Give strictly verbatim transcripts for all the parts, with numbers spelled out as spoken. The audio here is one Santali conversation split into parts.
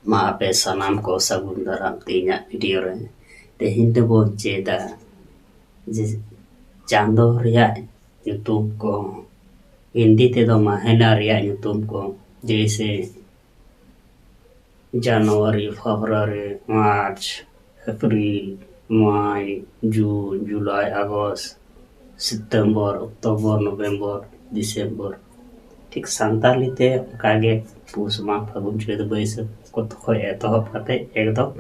ᱢᱟ ᱟᱯᱮ ᱥᱟᱱᱟᱢ ᱠᱚ ᱥᱟᱹᱜᱩᱱ ᱫᱟᱨᱟᱢ ᱛᱮ ᱤᱧᱟᱹᱜ ᱵᱷᱤᱰᱤᱭᱳ ᱨᱮ᱾ ᱛᱮᱦᱮᱧ ᱫᱚᱵᱚᱱ ᱪᱮᱫᱟ ᱡᱮ ᱪᱟᱸᱫᱚ ᱨᱮᱭᱟᱜ ᱧᱩᱛᱩᱢ ᱠᱚ, ᱦᱤᱱᱫᱤ ᱛᱮᱫᱚ ᱢᱟᱦᱤᱱᱟ ᱨᱮᱭᱟᱜ ᱧᱩᱛᱩᱢ ᱠᱚ, ᱡᱮᱭᱥᱮ ᱡᱟᱱᱩᱣᱟᱨᱤ, ᱯᱷᱮᱵᱽᱨᱩᱣᱟᱨᱤ, ᱢᱟᱨᱪ, ᱮᱯᱨᱤᱞ, ᱢᱟᱭ, ᱡᱩᱱ, ᱡᱩᱞᱟᱭ, August, September, October, November, December. ᱴᱷᱤᱠ ᱥᱟᱱᱛᱟᱲᱤ ᱛᱮ ᱚᱱᱠᱟᱜᱮ ᱯᱩᱥ, ᱢᱟᱜᱽ, ᱯᱷᱟᱹᱜᱩᱱ, ᱪᱟᱹᱛ, ᱵᱟᱹᱭᱥᱟᱹᱠᱷ ᱠᱚ ᱠᱷᱚᱱ ᱮᱛᱚᱦᱚᱵ ᱠᱟᱛᱮ ᱮᱠᱫᱚᱢ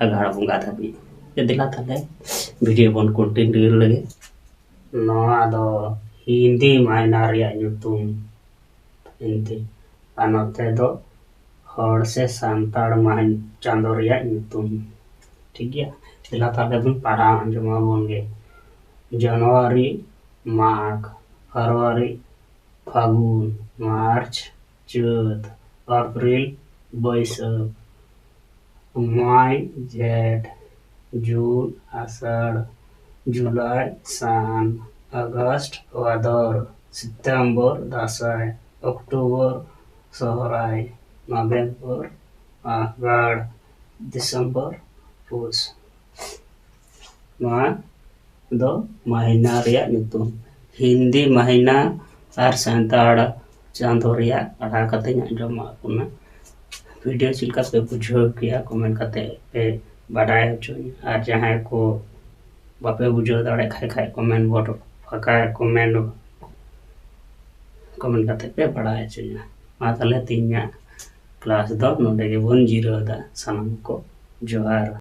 ᱟᱜᱷᱟᱲ ᱵᱚᱸᱜᱟ ᱫᱷᱟᱹᱵᱤᱡ᱾ ᱫᱮᱞᱟ ᱛᱟᱦᱞᱮ ᱵᱷᱤᱰᱤᱭᱳ ᱵᱚᱱ ᱠᱚᱱᱴᱤᱱᱤᱭᱩ ᱞᱮᱜᱮ᱾ ᱱᱚᱣᱟ ᱫᱚ ᱦᱤᱱᱫᱤ ᱢᱟᱦᱱᱟ ᱨᱮᱭᱟᱜ ᱧᱩᱛᱩᱢ ᱦᱤᱱᱫᱤ, ᱟᱨ ᱱᱚᱛᱮ ᱫᱚ ᱦᱚᱲ ᱥᱮ ᱥᱟᱱᱛᱟᱲ ᱢᱟᱦᱱᱟ ᱪᱟᱸᱫᱚ ᱨᱮᱭᱟᱜ ᱧᱩᱛᱩᱢ᱾ ᱴᱷᱤᱠ ᱜᱮᱭᱟ, ᱫᱮᱞᱟ ᱛᱟᱦᱞᱮ ᱵᱚᱱ ᱯᱟᱲᱦᱟᱣ ᱟᱸᱡᱚᱢ ᱟᱵᱚᱱ ᱜᱮ᱾ ᱡᱟᱱᱩᱣᱟᱨᱤ, ᱢᱟᱜᱽ, ᱯᱷᱮᱵᱽᱨᱩᱣᱟᱨᱤ, ᱯᱷᱟᱹᱜᱩᱱ, ᱢᱟᱨᱪ, ᱪᱟᱹᱛ, ᱮᱯᱨᱤᱞ, ᱵᱟᱹᱭᱥᱟᱹᱠᱷ, ᱢᱟᱭ, ᱡᱷᱮᱸᱴ, ᱡᱩᱱ, ᱟᱥᱟᱲ, ᱡᱩᱞᱟᱭ, ᱥᱟᱱ, ᱟᱜᱚᱥᱴ, ᱵᱷᱟᱫᱚᱨ, ᱥᱤᱛᱚᱢᱵᱚᱨ, ᱫᱟᱸᱥᱟᱭ, ᱚᱠᱴᱳᱵᱚᱨ, ᱥᱚᱦᱨᱟᱭ, ᱱᱚᱵᱷᱮᱢᱵᱚᱨ, ᱟᱜᱷᱟᱲ, ᱰᱤᱥᱮᱢᱵᱚᱨ, ᱯᱩᱥ᱾ ᱱᱚᱣᱟ ᱫᱚ ᱢᱟᱦᱤᱱᱟ ᱨᱮᱭᱟᱜ ᱧᱩᱛᱩᱢ᱾ ᱦᱤᱱᱫᱤ ᱢᱟᱦᱤᱱᱟ ᱟᱨ ᱥᱟᱱᱛᱟᱲ ᱪᱟᱸᱫᱚ ᱨᱮᱭᱟᱜ ᱯᱟᱲᱦᱟᱣ ᱠᱟᱛᱮᱧ ᱟᱸᱡᱚᱢᱟᱜ ᱵᱚᱱᱟ᱾ ᱵᱷᱤᱰᱤᱭᱳ ᱪᱮᱫ ᱞᱮᱠᱟ ᱯᱮ ᱵᱩᱡᱷᱟᱹᱣ ᱠᱮᱜᱼᱟ, ᱠᱚᱢᱮᱱᱴ ᱠᱟᱛᱮ ᱯᱮ ᱵᱟᱰᱟᱭ ᱦᱚᱪᱚᱧᱟ᱾ ᱟᱨ ᱡᱟᱦᱟᱸᱭ ᱠᱚ ᱵᱟᱯᱮ ᱵᱩᱡᱷᱟᱹᱣ ᱫᱟᱲᱮᱭᱟᱜ ᱠᱷᱟᱡ, ᱠᱷᱟᱡ ᱠᱚᱢᱮᱱᱴ ᱵᱚᱴ ᱯᱷᱟᱸᱠᱟ ᱠᱚᱢᱮᱱᱴ, ᱠᱚᱢᱮᱱᱴ ᱠᱟᱛᱮ ᱯᱮ ᱵᱟᱰᱟᱭ ᱦᱚᱪᱚᱧᱟ᱾ ᱢᱟ ᱛᱟᱦᱞᱮ ᱛᱮᱦᱮᱧᱟᱜ ᱠᱞᱟᱥ ᱫᱚ ᱱᱚᱰᱮ ᱜᱮᱵᱚᱱ ᱡᱤᱨᱟᱹᱣ ᱮᱫᱟ᱾ ᱥᱟᱱᱟᱢ ᱠᱚ ᱡᱚᱦᱟᱨ᱾